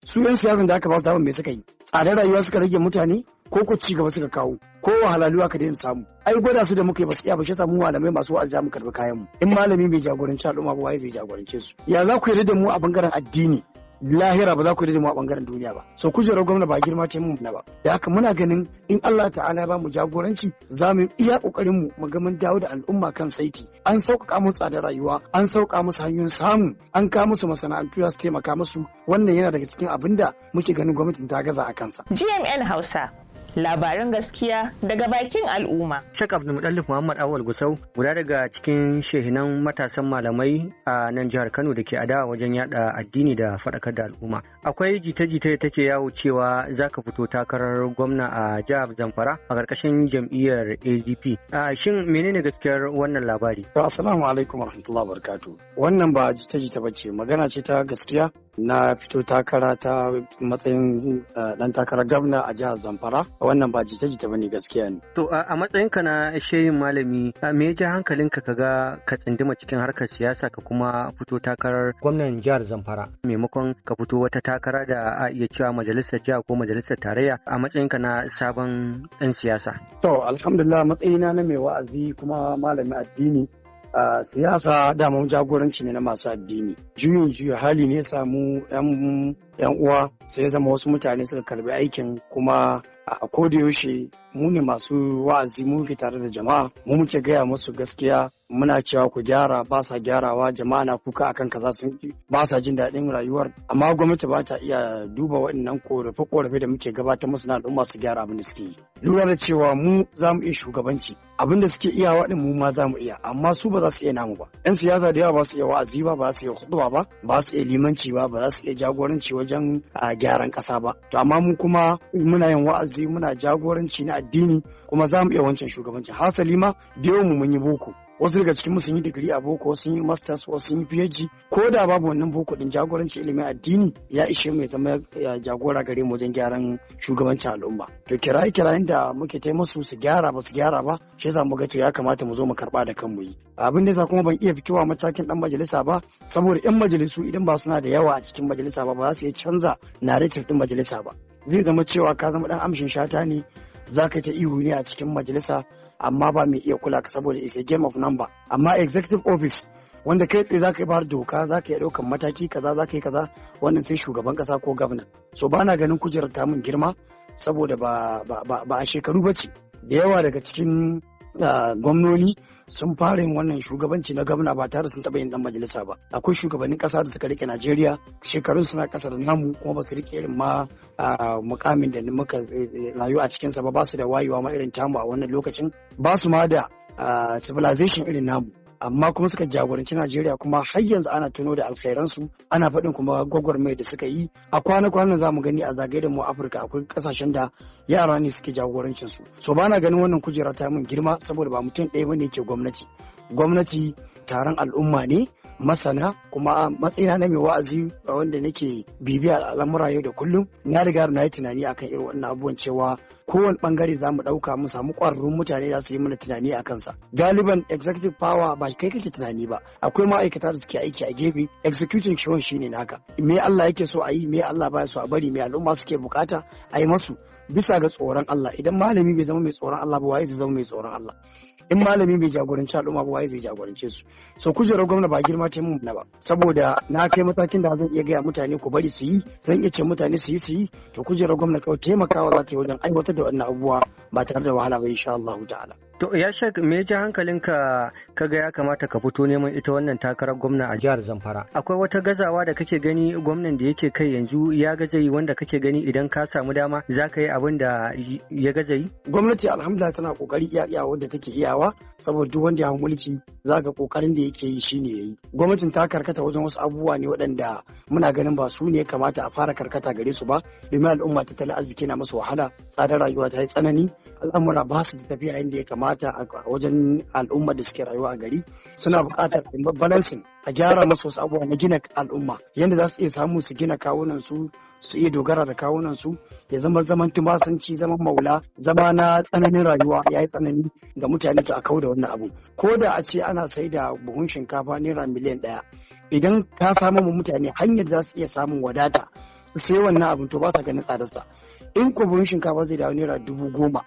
Su 'yan siyasan da aka ba su dama, me suka yi? Tsadar rayuwa suka rage mutane ko ci gaba suka kawo? Ko wahalalu aka daina samu? Ai gwada su da muka yi ba su iya ba, shi samu malamai masu wa'azi za mu karbi kayan mu. In malami bai jagoranci al'umma ba, waye zai jagorance su? Ya za ku yarda da mu a bangaren addini, lahira ba za ku da mu a bangaren duniya ba? So kujerar gwamna ba girma ce mu na ba. Da haka muna ganin in Allah ta'ala ba mu jagoranci, za mu iya kokarin mu mu ga mun dawo da al'umma kan saiti, an sauƙaƙa musu tsadar rayuwa, an sauƙa musu hanyoyin samu, an kawo musu masana'antu za su taimaka musu. Wannan yana daga cikin abin da muke ganin gwamnatin ta gaza a kansa. GMN Hausa, labaran gaskiya daga bakin al'umma. Sheikh Abdulmutallif Muhammad Awal Gusau, guda daga cikin shehinan matasan malamai a nan jihar Kano da ke adawa wajen yada addini da faɗakar da al'umma. Akwai jita-jita da take yawo cewa za ka fito takarar gwamna a jihar Zamfara a ƙarƙashin jam'iyyar ADP. Shin menene gaskiyar wannan labari? Assalamu alaikum warahmatullahi wabarakatuh. Wannan ba jita-jita bace, magana ce ta gaskiya. Na fito takara ta matsayin dan takarar gwamna a jihar Zamfara. Wannan ba jita-jita bane, gaskiya ne. To, a matsayinka na shehin malami, me ya ja hankalinka ka ga ka tsinduma cikin harkar siyasa ka kuma fito takarar gwamnan jihar Zamfara maimakon ka fito wata takara da a iya cewa majalisar jiha ko majalisar tarayya, a matsayinka na sabon ɗan siyasa? To, alhamdulillah, matsayina na mai wa'azi kuma malamin addini, a siyasa daman jagoranci ne na masu addini. Juyin juya hali ne samu yan uwa, sai ya zama wasu mutane suka karbi aikin. Kuma a koda yaushe mu ne masu wa'azi, mu muke tare da jama'a, mu muke gaya musu gaskiya. Muna cewa ku gyara, ba sa gyarawa. Jama'a na kuka akan kaza, sun ba sa jin daɗin rayuwar, amma gwamnati ba ta iya duba waɗannan korafe-korafe da muke gabatar musu na al'umma su gyara abin da suke yi. Lura da cewa mu za mu iya shugabanci, abin da suke iya waɗin mu ma za mu iya, amma su ba za su iya namu ba. Yan siyasa da yawa ba su iya wa'azi ba, ba su iya huɗuba ba, ba su iya limanci ba, ba za su iya jagoranci wajen gyaran ƙasa ba. To, amma mu kuma muna yin wa'azi, muna jagoranci na addini, kuma za mu iya wancan shugabancin. Hasali ma da yawan mu mun yi boko, wasu daga cikin sun yi digiri a boko, wasu sun yi masters, wasu sun yi PhD. Ko da babu wannan boko din, jagoranci ilimin addini ya ishe mu ya zama jagora gare mu wajen gyaran shugabancin al'umma. To, kiraye kirayen da muke ta musu su gyara, ba su gyara ba, shi yasa mu ga to ya kamata mu zo mu karba da kanmu yi abin da yasa. Kuma ban iya fitowa matakin dan majalisa ba, saboda yan majalisu idan ba suna da yawa a cikin majalisa ba, ba za su iya canza narrative din majalisa ba. Zai zama cewa ka zama dan amshin shata ne, za ka ta ihu ne a cikin majalisa, amma ba mai iya kula ka, saboda it's a game of number. Amma executive office, wanda kai tsaye za ka yi bayar doka, za ka iya ɗaukan mataki kaza, za ka yi kaza, wannan sai shugaban kasa ko gwamna. So ba na ganin kujerar ta mun girma, saboda ba a shekaru ba ce. Da yawa daga cikin gwamnoni sun fara yin wannan shugabanci na gwamna ba tare sun taɓa yin dan majalisa ba. Akwai shugabannin ƙasa da suka rike Najeriya, shekarun suna ƙasa da namu, kuma ba su rike irin ma mukamin da muka rayu a cikinsa ba. Ba su da wayewa ma irin tamu a wannan lokacin, ba su ma da civilization irin namu, amma kuma suka jagoranci Najeriya, kuma har yanzu ana tuno da alkhairansu, ana faɗin kuma gwagwarmai da suka yi. A kwana-kwanan za mu gani a zagaye da mu Afirka akwai kasashen da yara ne suke jagorancin su. So bana ganin wannan kujera ta mun girma, saboda ba mutum ɗaya bane ke gwamnati. Gwamnati taron al'umma ne masana. Kuma matsayina na mai wa'azi wanda nake bibiya al'amura yau da kullum, na riga na yi tunani akan irin wannan abubuwan, cewa kowane bangare za mu ɗauka mu samu ƙwararrun mutane za su yi mana tunani a kansa. Galiban executive power ba kai kake tunani ba, akwai ma'aikata da suke aiki a gefe. Executing shi shine naka. Me Allah yake so a yi, me Allah baya so a bari, me al'umma suke bukata a yi masu bisa ga tsoron Allah. Idan malami bai zama mai tsoron Allah ba, waye zai zama mai tsoron Allah? In malami bai jagoranci al'umma ba, waye zai jagorance su? So kujerar gwamna ba girma ta mun ba, saboda na kai matakin da zan iya gaya mutane ku bari, su yi, zan iya ce mutane su yi, su yi. To, kujerar gwamna kawai taimakawa za ta yi wajen aiwatar da wannan abubuwa ba tare da wahala ba, insha Allah ta'ala. To, ya Sheikh, me ya ja hankalinka kaga ya kamata ka fito neman ita wannan takarar gwamna a jihar Zamfara? Akwai wata gazawa da kake gani gwamnan da yake kai yanzu ya gaza yi, wanda kake gani idan ka samu dama za ka yi abin da ya gaza yi? Gwamnati, alhamdulillah, tana kokari iya iya wanda take iyawa, saboda duk wanda ya hau mulki za ga kokarin da yake yi shine yayi. Gwamnatin ta karkata wajen wasu abubuwa ne waɗanda muna ganin ba su ne kamata a fara karkata gare su ba, domin al'umma tattalin arziki na musu wahala, tsadar rayuwa ta yi tsanani, al'amura ba su tafiya inda ya kamata a wajen al'umma da suke rayuwa a gari. Suna buƙatar balancing, a gyara musu wasu abubuwa na gina al'umma yadda za su iya samu su gina kawunan su, su iya dogara da kawunan su. Ya zama zaman tumasanci, zaman maula, zama na tsananin rayuwa ya yi tsanani ga mutane. To, a kau da wannan abu. Ko da a ce ana sai da buhun shinkafa naira miliyan 1, idan ka samu mu mutane hanyar za su iya samun wadata su su sayi wannan abin to ba sa ganin tsadarsa. In ko buhun shinkafa zai dawo ₦10,000,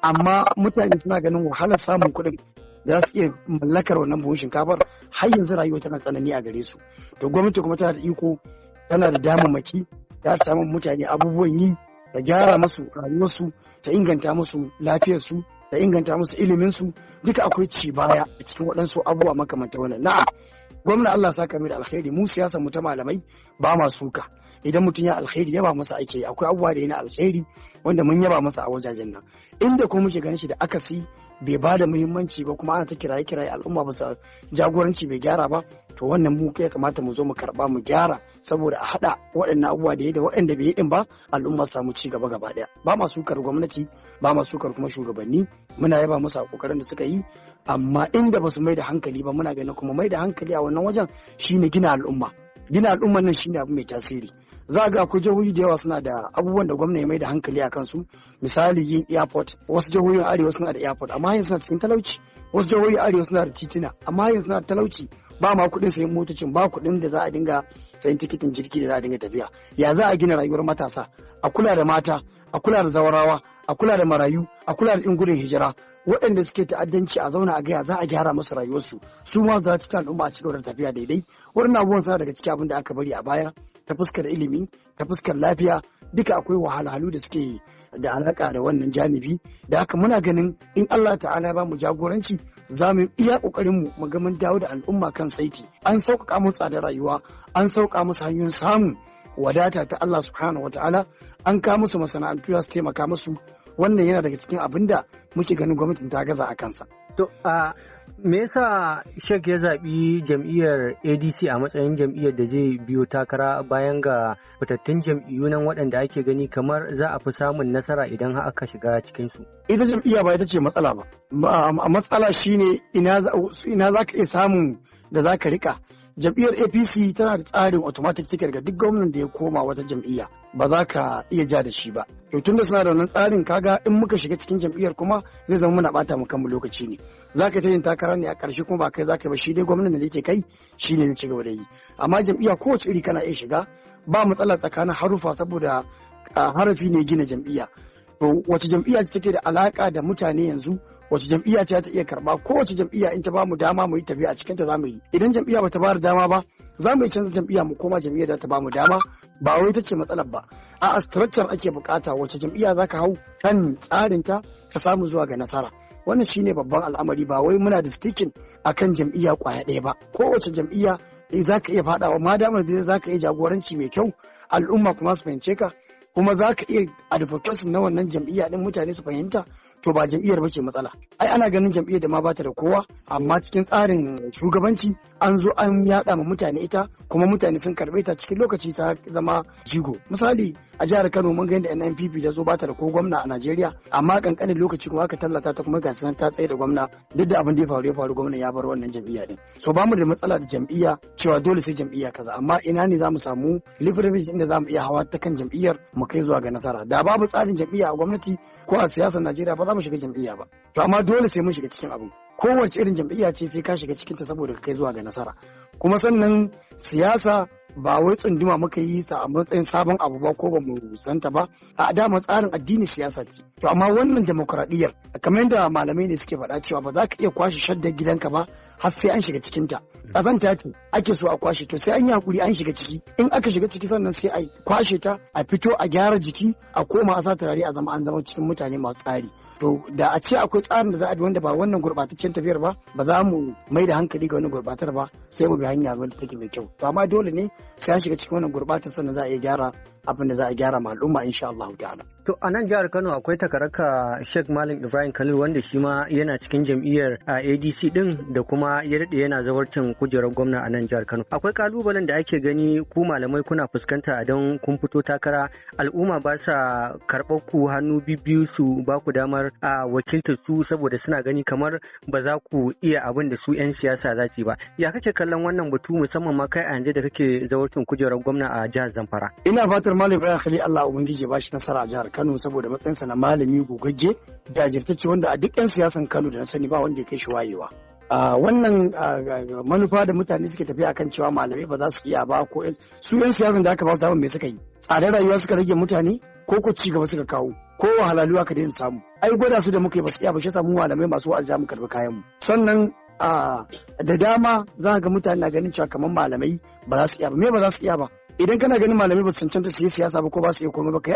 amma mutane suna ganin wahalar samun kuɗin za su iya mallakar wannan buhun shinkafar, har yanzu rayuwa tana tsanani a gare su. To gwamnati kuma tana da iko, tana da damammaki, za ta samu mutane abubuwan yi, ta gyara musu rayuwarsu, ta inganta musu lafiyarsu, ta inganta musu iliminsu. Duka akwai ci baya a cikin waɗansu abubuwa makamanta wannan. Na'am, gwamna Allah saka mai da alkhairi, mu siyasar mu ta malamai ba ma suka. Idan mutum ya alkhairi yaba masa ake. Akwai abubuwa da yana alkhairi wanda mun yaba masa a wajajen nan. Inda kuma muke ganin shi da akasi, bai ba da muhimmanci ba, kuma ana ta kiraye kiraye al'umma ba su jagoranci bai gyara ba, to wannan mu ya kamata mu zo mu karba mu gyara, saboda a hada waɗannan abubuwa da ya da waɗanda bai yi din ba, al'umma samu ci gaba gaba ɗaya. Ba ma sukar gwamnati, ba ma sukar kuma shugabanni, muna yaba musu a kokarin da suka yi, amma inda ba su mai da hankali ba, muna ganin kuma mai da hankali a wannan wajen shine gina al'umma. Gina al'umman nan shine abu mai tasiri. Za ga akwai jihohi da yawa suna da abubuwan da gwamna ya mai da hankali a kansu, misali yin airport. Wasu jihohin arewa suna da airport, amma yanzu suna cikin talauci. Wasu jihohin arewa suna da titina, amma yanzu suna da talauci, ba ma kuɗin sayan motocin, ba kuɗin da za a dinga sayan tikitin jirgi da za a dinga tafiya. Ya za a gina rayuwar matasa, a kula da mata, a kula da zawarawa, a kula da marayu, a kula da 'yan gudun hijira, waɗanda suke ta'addanci, a zauna a gaya za a gyara musu rayuwarsu, su ma za su al'umma a cikin da tafiya daidai. Wannan abubuwan suna daga cikin abin da aka bari a baya ta fuskar ilimi, ta fuskar lafiya, duka akwai wahalhalu da suke da alaka da wannan janibi. Da haka muna ganin in Allah ta'ala ba mu jagoranci, za mu iya kokarin mu mu ga mun dawo da al'umma kan saiti, an sauƙaƙa musu tsadar rayuwa, an sauƙa musu hanyoyin samun wadata ta Allah subhanahu wataala, an kawo musu masana'antu za su taimaka musu. Wannan yana daga cikin abin da muke ganin gwamnatin ta gaza a kansa. To, me yasa Sheikh ya zaɓi jam'iyyar ADC a matsayin jam'iyyar da zai biyo takara, bayan ga fitattun jam'iyyu nan waɗanda ake gani kamar za a fi samun nasara idan har aka shiga cikinsu? Ita jam'iyya ba ita ce matsala ba. A matsala shine ina za ka iya samun da za ka rika. Jam'iyyar APC tana da tsarin automatic ticket ga duk gwamnan da ya koma wata jam'iyya, ba za ka iya ja da shi ba. To tunda suna da wannan tsarin, kaga in muka shiga cikin jam'iyyar kuma zai zama muna bata mu kanmu lokaci ne. Za ka ta yin takara ne, a ƙarshe kuma ba kai za ka yi ba, shi dai gwamnan da yake kai shi ne ci gaba da yi. Amma jam'iyya kowace iri kana iya shiga, ba matsala tsakanin harufa, saboda harafi ne gina jam'iyya. To wace jam'iyya ce take da alaka da mutane yanzu? Wace jam'iyya ce ta iya karba? Kowace jam'iyya in ta ba mu dama mu yi tafiya a cikin ta, za mu yi. Idan jam'iyya bata ba da dama ba, za mu yi canza jam'iyya mu koma jam'iyyar da ta ba mu dama. Ba wai ta ce matsalar ba, a structure ake bukata. Wace jam'iyya za ka hau kan tsarin ta ka samu zuwa ga nasara? Wannan shine babban al'amari. Ba wai muna da sticking akan jam'iyya kwaya ɗaya ba. Kowace jam'iyya za ka iya faɗawa, ma damar da za ka iya jagoranci mai kyau, al'umma kuma su fahimce ka, kuma za ka iya advocacy na wannan jam'iyya din, mutane su fahimta, to ba jam'iyyar ba ce matsala. Ai ana ganin jam'iyyar da ma bata da kowa, amma cikin tsarin shugabanci an zo an yada ma mutane ita, kuma mutane sun karbe ta, cikin lokaci ta zama jigo. Misali, a jihar Kano mun ga yadda NNPP ta zo bata da ko gwamna a Najeriya, amma kankanin lokaci kuma aka tallata ta, kuma ga ta tsaye da gwamna. Duk da abin da ya faru ya faru, gwamna ya bar wannan jam'iyya din. So ba mu da matsala da jam'iyya cewa dole sai jam'iyya kaza, amma ina ne za mu samu leverage inda za mu iya hawa ta kan jam'iyyar mu kai zuwa ga nasara? Da babu tsarin jam'iyya a gwamnati ko a siyasar Najeriya, ba za mu shiga jam'iyya ba. To amma dole sai mun shiga cikin abin. Kowace irin jam'iyya ce, sai ka shiga cikinta saboda ka kai zuwa ga nasara. Kuma sannan siyasa ba wai tsunduma muka yi sa a matsayin sabon abu ba ko ba mu santa ba. A dama tsarin addini siyasa ce. To amma wannan demokradiyyar, kamar yadda malamai ne suke faɗa cewa ba za ka iya kwashe shaddar gidanka ba har sai an shiga cikinta. Ƙazanta ce ake so a kwashe, to sai an yi hakuri an shiga ciki. In aka shiga ciki, sannan sai a kwashe ta, a fito, a gyara jiki, a koma a sa turare, a zama an zama cikin mutane masu tsari. To da a ce akwai tsarin da za a bi wanda ba wannan gurɓataccen tafiyar ba, ba za mu mai da hankali ga wani gurɓatar ba, sai mu bi hanya wanda take mai kyau. To amma dole ne sai an shiga cikin wannan gurɓatar, sannan za a iya gyara abin da za a gyara ma al'umma, insha Allah ta'ala. To a nan jihar Kano akwai takaraka Sheikh Malam Ibrahim Khalil, wanda shi ma yana cikin jam'iyyar ADC din da kuma ya daɗe yana zawarcin kujerar gwamna a nan jihar Kano. Akwai kalubalen da ake gani ku malamai kuna fuskanta don kun fito takara, al'umma ba sa karɓar ku hannu biyu su ba ku damar a wakiltar su, saboda suna gani kamar ba za ku iya abin da su 'yan siyasa za su yi ba. Ya kake kallon wannan batu, musamman ma kai a yanzu da kake zawarcin kujerar gwamna a jihar Zamfara? Ina fatar Malam Ibrahim Khalil, Allah ubangiji ya bashi nasara a jihar Kano, saboda matsayinsa na malami gogagge, jajirtacce, wanda a duk 'yan siyasan Kano da na sani ba wanda ya kai shi wayewa. Wannan manufa da mutane suke tafiya akan cewa malamai ba za su iya ba, ko su 'yan siyasan da aka ba su damar, me suka yi? Tsadar rayuwa suka rage mutane, ko ci gaba suka kawo, ko wahalalu aka daina samu? Ai gwada su da muka yi ba su iya ba, shi yasa mu malamai masu wa'azi za mu karbi kayan mu. Sannan da dama za ga mutane na ganin cewa kamar malamai ba za su iya ba. Me ba za su iya ba? Idan kana ganin malamai ba su cancanta su yi siyasa ba ko ba su iya komai ba, kai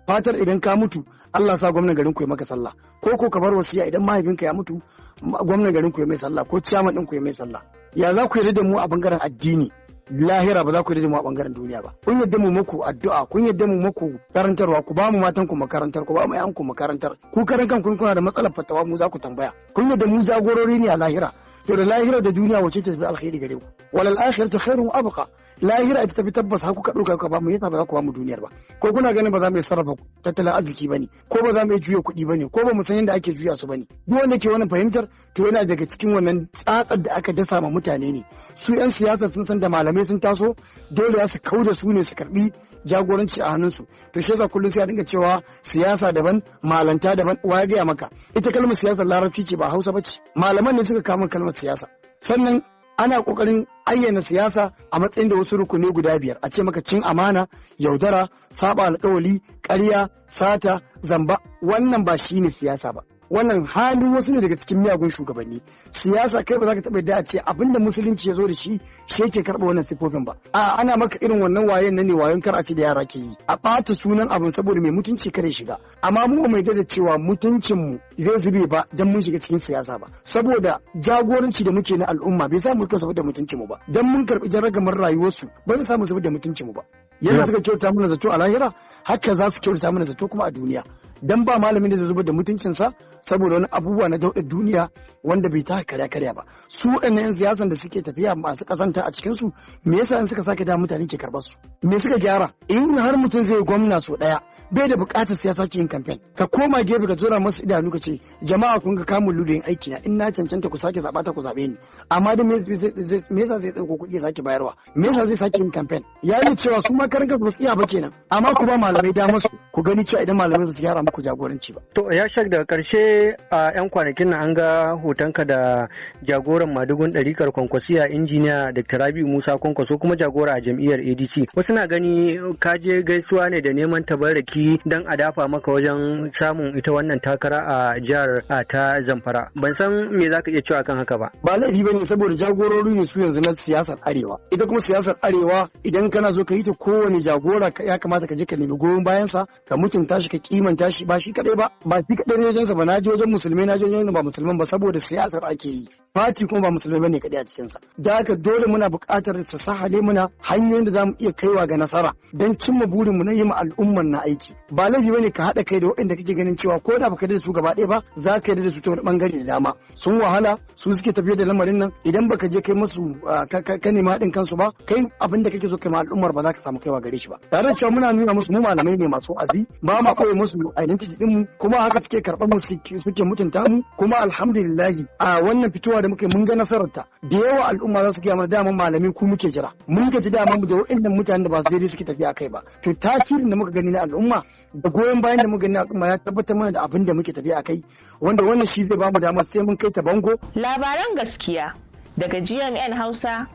fatar idan ka mutu Allah sa gwamnan garin ku ya maka sallah, ko ka bar wasiya idan mahaifinka ya mutu gwamnan garin ku ya mai sallah ko ciyaman din ku ya mai sallah. Ya za ku yarda da mu a bangaren addini lahira, ba za ku yarda da mu a bangaren duniya ba? Kun yarda mu muku addu'a, kun yarda mu muku karantarwa, ku ba mu matan ku makarantar, ku ba mu ƴan ku makarantar, ku karan kan kun kuna da matsalar fatawa mu za ku tambaya. Kun yarda mu jagorori ne a lahira. To da lahira da duniya wace ta tafi alkhairi gare ku? Walal akhiratu khairun wa abqa. Lahira ita tafi tabbas. Har kuka dauka kuka ba mu, yasa ba za ku ba mu duniyar ba? Ko kuna ganin ba za mu iya sarrafa tattalin arziki bane, ko ba za mu iya juya kuɗi bane, ko ba mu san yadda ake juya su bane? Duk wanda ke wannan fahimtar, to yana daga cikin wannan tsatsar da aka dasa ma mutane ne. Su 'yan siyasa sun san da malamai sun taso, dole za su kauda su ne su karbi jagoranci a hannunsu. To shi yasa kullum sai a dinga cewa siyasa daban, malanta daban. Wa ya gaya maka ita kalmar siyasar Larabci ce, ba Hausa ba ce? Malaman ne suka kama kalmar siyasa. Sannan ana kokarin ayyana siyasa a matsayin da wasu rukuni guda biyar, a ce maka cin amana, yaudara, saba alkawali, ƙarya, sata, zamba. Wannan ba shine siyasa ba, wannan halin wasu ne daga cikin miyagun shugabanni. Siyasa, kai ba za ka taɓa yadda a ce abinda Musulunci ya zo da shi shi yake karɓa wannan sifofin ba. A ana maka irin wannan wayen nan ne, wayon kar a ce da yara ke yi, a ɓata sunan abin saboda mai mutunci kare shiga. Amma mu ba mu yarda da cewa mutuncin mu zai zube ba dan mun shiga cikin siyasa ba, saboda jagoranci da muke na al'umma bai sa mu ka saboda mutuncin mu ba. Dan mun karɓi jaragamar rayuwarsu ba zai sa mu saboda mutuncin mu ba. Yadda suka kyauta mana zato a lahira, haka za su kyauta mana zato kuma a duniya. Dan ba malamin da zai zubar da mutuncinsa saboda wani abubuwa na daudar duniya wanda bai taka karya karya ba. Su waɗannan 'yan siyasan da suke tafiya masu kazanta a cikin su, me yasa in suka sake da mutane ke karɓar su? Me suka gyara? In har mutum zai gwamna so ɗaya, bai da buƙatar siyasa ke yin kamfen. Ka koma gefe ka zura masu idanu, ka ce, "Jama'a, kun ga kamun ludayin aiki na, in na cancanta ku sake zaɓa ta, ku zaɓe ni." Amma da me yasa zai ɗauko kuɗi ya sake bayarwa? Me yasa zai sake yin kamfen? Ya yi cewa su ma karan kansu ba su iya ba kenan. Amma ku ba malamai damar su, ku gani cewa idan malamai ba su gyara muku jagoranci ba. To ya shak, daga karshe, a 'yan kwanakin nan an ga hotonka da jagoran madugun ɗarikar Kwankwasiya, Injiniya Dr. Rabi'u Musa Kwankwaso, kuma jagora a jam'iyyar ADC. Wasu na gani ka je gaisuwa ne da neman tabarraki don a dafa maka wajen samun ita wannan takara a jihar ta Zamfara. Ban san me za ka iya cewa kan haka ba. Ba laifi bane, saboda jagorori ne su yanzu na siyasar Arewa. Ita kuma siyasar Arewa, idan kana so ka yi ta, kowane jagora ya kamata ka je ka nemi goyon bayansa, ka mutunta shi, ka kimanta shi. Ba shi kadai ba, ba shi kadai ne wajensa ba. Na je wajen Musulmai, na je wajen ba Musulman ba, saboda siyasar ake yi. Fati kuma ba Musulmai bane kadai a cikinsa. Da haka dole muna buƙatar su sahale muna hanyoyin da zamu iya kaiwa ga nasara don cimma burinmu na yi ma al'umman na aiki. Ba laifi bane ka haɗa kai da waɗanda kake ganin cewa ko da baka da su gaba ɗaya ba, za ka yarda da su ta wani bangare da dama. Sun wahala, su suke tafiyar da lamarin nan. Idan baka je kai musu ka nema haɗin kansu ba, kai abin da kake so kai ma al'ummar ba za ka samu kaiwa gare shi ba. Tare da cewa muna nuna musu mu malamai ne masu wa'azi, ba ma koyi musu identity din mu, kuma haka suke karɓar mu, suke mutunta mu. Kuma alhamdulillahi, a wannan fitowa da muke mun ga nasararta. Da yawa al'umma za su gaya mana, "Dama malami ku muke jira, mun gaji dama mu da waɗannan mutanen da ba su daidai suke tafiya kai ba." To tasirin da muka gani na al'umma da goyon bayan da muka gani na al'umma ya tabbatar mana da abin da muke tafiya kai, wanda wannan shi zai bamu damar sai mun kai ta bango. Labaran gaskiya daga GMN Hausa,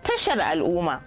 tashar al'umma.